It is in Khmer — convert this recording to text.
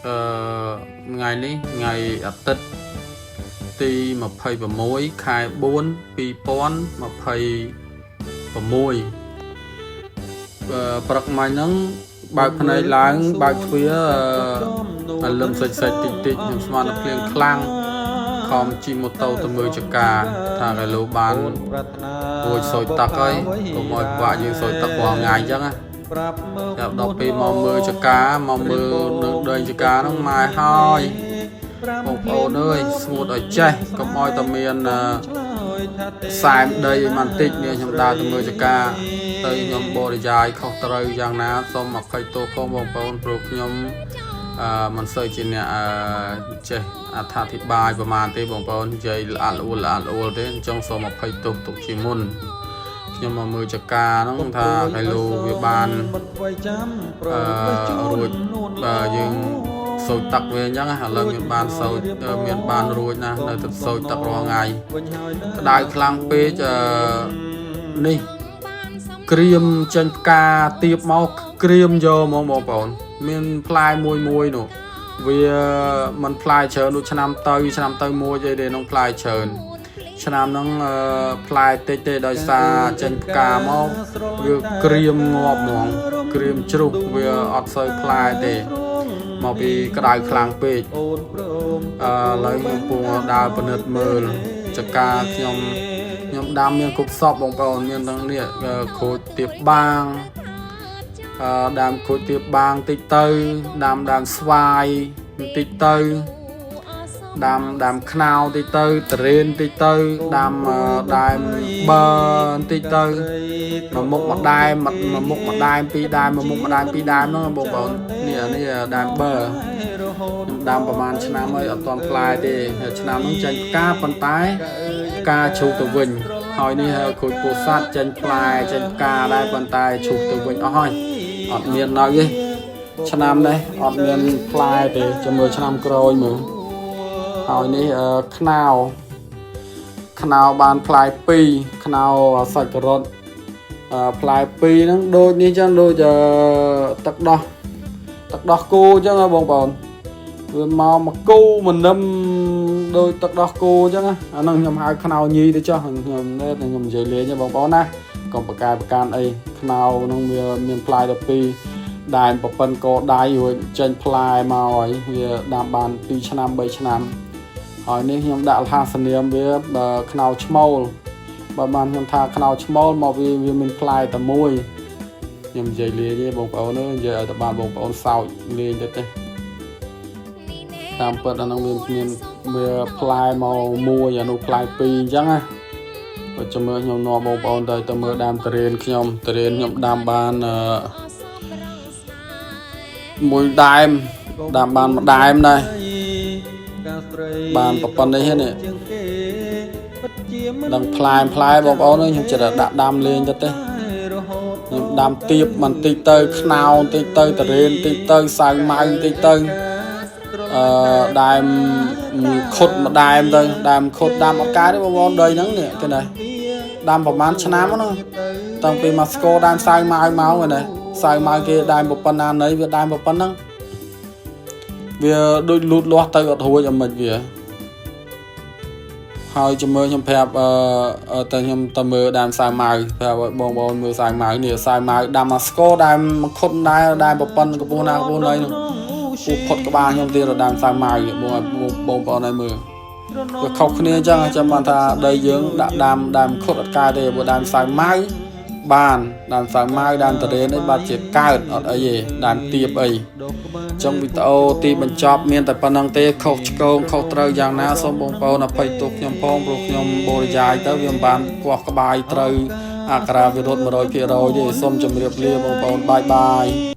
ថ្ងៃនេះថ្ងៃអាទិត្យទី26ខែ4 2026ព្រឹកមិញហ្នឹងបើកភ្នែកឡើងបើកទ្វារអឺអាលឹមសិចសិចតិចតិចខ្ញុំស្មានតែភ្លៀងខ្លាំងខំជិះម៉ូតូទៅមើលចកាថាកែលោបានរួចសោចទឹកហើយកុំឲ្យពិបាកយើងសោចទឹករាល់ថ្ងៃអញ្ចឹងណា ចាប់ដល់ពេលមកមើលចកាមកមើលនៅដីចកាហ្នឹងម៉ែហើយបងប្អូនអើយស្ងួតឲ្យចេះកុំឲ្យតែមានសែមដីឲ្យมันតិចនេះខ្ញុំដើរទៅមើលចកាទៅខ្ញុំបរិយាយខុសត្រូវយ៉ាងណាសូមអភ័យទោសផងបងប្អូនព្រោះខ្ញុំមិនសូវជាអ្នកចេះអត្ថាធិប្បាយប្រហែលទេបងប្អូននិយាយល្អល្អល្អល្អទេអញ្ចឹងសូមអភ័យទោសទុកជាមុនខ្ញុំមកមើលចកាហ្នឹងថាគីឡូវាបាន រួចបើយើងសូចទឹកវាអញ្ចឹងឥឡូវមានបានសូចមានបានរួចណានៅតែសូចទឹករាល់ថ្ងៃក្តៅខ្លាំងពេកអឺនេះក្រៀមចេញផ្កាទៀបមកក្រៀមយកហ្មងបងប្អូនមានផ្លែមួយមួយនោះវាមិនផ្លែច្រើនដូចឆ្នាំទៅឆ្នាំទៅមួយអីទេក្នុងផ្លែច្រើនឆ្នាំហ្នឹងផ្លែតិចទេដោយសារចេញផ្កាមកវាក្រៀមងាប់ហ្មងក្រៀមជ្រុះវាអត់សូវផ្លែទេមកពីក្តៅខ្លាំងពេកឥឡូវខ្ញុំកំពុងដើរពិនិត្យមើលចកាខ្ញុំខ្ញុំដាំមានគ្រប់សពបងប្អូនមានទាំងនេះក្រូចទៀបបាងដាំក្រូចទៀបបាងតិចទៅដាំដើមស្វាយបន្តិចទៅដាំដើមខ្នោតិចទៅតរេនតិចទៅដាំដើមបើបន្តិចទៅមួយមុខមួយដើមមួយមុខមួយដើមពីរដើមមួយមុខមួយដើមពីរដើមហ្នឹងបងប្អូននេះនេះដើមបើខ្ញុំដាំប្រហែលឆ្នាំហើយអត់ទាន់ផ្លែទេឆ្នាំហ្នឹងចេញផ្កាប៉ុន្តែផ្កាជ្រុះទៅវិញហើយនេះក្រូចពោធិ៍សាត់ចេញផ្លែចេញផ្កាដែរប៉ុន្តែជ្រុះទៅវិញអស់ហើយអត់មាននៅទេឆ្នាំនេះអត់មានផ្លែទេចាំមើលឆ្នាំក្រោយមើលហើយនេះខ្នោខ្នោបានផ្លែ2ខ្នោសាច់ការ៉ុតផ្លែ2ហ្នឹងដូចនេះចឹងដូចទឹកដោះទឹកដោះគោចឹងបងប្អូនវាមកមកគូមនឹមដូចទឹកដោះគោចឹងអាហ្នឹងខ្ញុំហៅខ្នោញីទៅចុះខ្ញុំខ្ញុំនិយាយលេងបងប្អូនណាកុំប្រកែប្រកាន់អីខ្នោហ្នឹងវាមានផ្លែ12ដើមប្រប៉ិនកដៃរួចចេញផ្លែមកហើយវាដាំបាន2ឆ្នាំ3ឆ្នាំហើយនេះខ្ញុំដាក់លហាសនាមវាខ្នោឈ្មោលបើបានខ្ញុំថាខ្នោឈ្មោលមកវាវាមានផ្លែតែមួយខ្ញុំនិយាយលេងទេបងប្អូនអើយនិយាយឲ្យតែបានបងប្អូនសើចលេងទៅទេតាមពិតអាហ្នឹងវាមានវាផ្លែមកមួយអានោះផ្លែពីរអញ្ចឹងណាបើចាំមើលខ្ញុំនាំបងប្អូនទៅទៅមើលដើមតរេនខ្ញុំតរេនខ្ញុំដាំបានអឺមួយដើមដាំបានមួយដើមដែរបានប៉ុណ្្នេះនេះដឹងផ្លែផ្លែបងប្អូនអើយខ្ញុំចិត្តដាក់ដាំលេងទៅទេខ្ញុំដាំទៀបបន្តិចទៅខ្នោបន្តិចទៅតរេនបន្តិចទៅសៅម៉ៅបន្តិចទៅដើមខុតមួយដើមទៅដើមខុតដាំអត់កើតទេបងប្អូនដីហ្នឹងនេះគេនេះដាំប្រហែលឆ្នាំហ្នឹងតាំងពីមកស្គរដើមសៅម៉ៅមកនេះសៅម៉ៅគេដើមប៉ុណ្ណាណីវាដើមប៉ុណ្ណឹងវាដូចលូតលាស់ទៅអត់រួចអត់មិនវាហើយជំមើខ្ញុំប្រាប់អឺទៅខ្ញុំទៅមើលដើមសៅម៉ៅប្រាប់ឲ្យបងប្អូនមើលសៅម៉ៅនេះសៅម៉ៅដាំមកស្គរដើមមកខុតដែរដើមប៉ុណ្ណកម្ពស់ណាកម្ពស់ណីនោះពូផុតក្បាលខ្ញុំទៀតដើមសៅម៉ៅបងបងប្អូនឲ្យមើលវាខុសគ្នាអញ្ចឹងចាំបានថាដីយើងដាក់ដាំដើមខុតអត់កើតទេព្រោះដើមសៅម៉ៅបានដើមសៅម៉ៅដើមតរេនអីបាត់ជាកើតអត់អីទេដើមទៀបអីចឹងវីដេអូទីបញ្ចប់មានតែប៉ុណ្្នឹងទេខុសឆ្គងខុសត្រូវយ៉ាងណាសូមបងប្អូនអភ័យទោសខ្ញុំផងព្រោះខ្ញុំបរិយាយទៅវាមិនបានពោះក្បាយត្រូវអក្ខរាវិរុទ្ធ100%ទេសូមជម្រាបលាបងប្អូន bye bye.